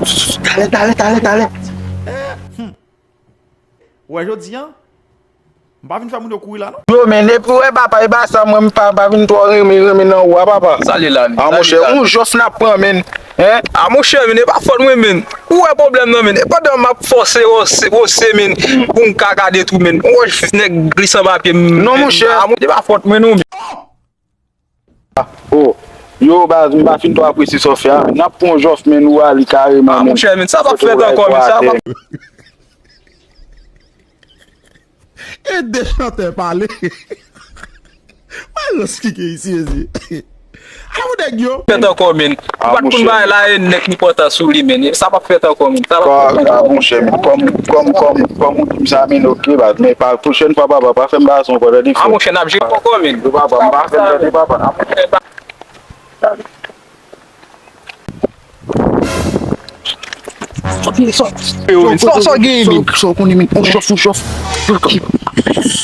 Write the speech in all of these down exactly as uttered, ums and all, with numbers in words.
Talè, talè, talè, talè. Ou wè jodi a, m pa vin fè moun yo kouri la non. Yo, men depi w wè papa e pa sa, mwen m pa, pa vin twò renmen, renmen nan ou a, papa. Sa li la, men. A, monchè, yon jòf n ap pran, men. Hein? A, monchè, men, e pa fòt mwen, men. Ou wè pwoblèm nan, men. E pandan m ap fòse, wòse, wòse, men, pou m kaka detwi, men. Wòch nèg glis anba pye m. Non, monchè. A, monchè, e pa fòt mwen, non, men. Oh, yo, baz, m pa fin twò apresye sa w fè a. N ap pran yon jòf, men, ou a li kareman, men. A, monchè, men, sa p ap fèt ankò, men, sa p ap. E de chantè pale. Wè lòs ki gen isi, mezi. A ou nèg yo. Fèt ankò, men. Ou pa t konn bagay la e nèk ni pòta sou li, men. Sa p ap fèt ankò, men. Sa p ap fèt ankò. A, monchè, men. Kòm, kòm, kòm, kòm ou di m sa, men, oke, baz. Men pa, pwochèn fwa, papa, pa fè m bagay sa ankò, tande. A, monchè, n ap jere ankò, men. Yo, papa, m pa fè m tande, papa. Sa w genyen, men? Sa w konnen, men? On chòf, on chòf.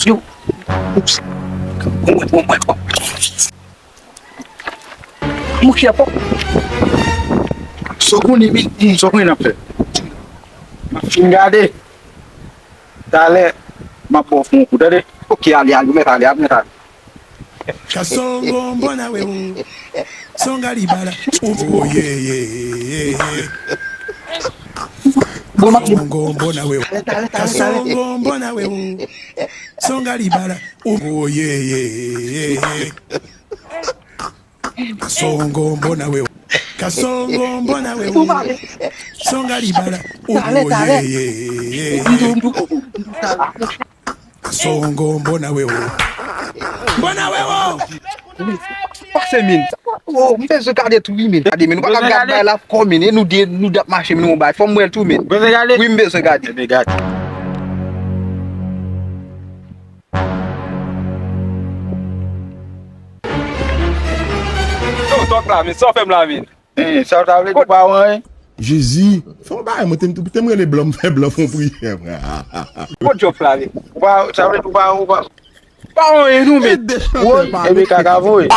Yo. Monchè, fò. Sa w konnen, men? Sa w konnen n ap fè? M ap fin gade. Talè, m ap ba w fon kou, tande? Oke, ale, ale, ou mèt ale, ou mèt ale. Kasongo mbona wewe. Songa libala. Oh, yeah, yeah, yeah, yeah. Kasongo mbona wewe. Kasongo mbona wewe. Songa libala. Oh, yeah, yeah, yeah, yeah. Kasongo mbona wewe. Kasongo mbona wewe. Songa libala. Oh, yeah, yeah, yeah, yeah. Kasongo mbona wewe. Mbona wewe. Pase, men. Oh, m bezwen gade tou wi, men. Gade, men, nou pa ka gad bay la kò, men. E nou de, nou de ap mache, men, nou bay. Fò m wè l tou, men. Bezwen gade? Wi, m bezwen gade. Ebe gade. Yo, tòk la, men, sa w fè m la, men. Eh, sa w ta vle di w pa wè anyen? Jezi, fè yon bagay, mwen te m te m rele blan, m fè blan fè yon priyè, frè. Kot jòf la, men? Ou pa, sa vle di w pa, ou pa, pa wè anyen, non, men. Woy, ebe kaka voye.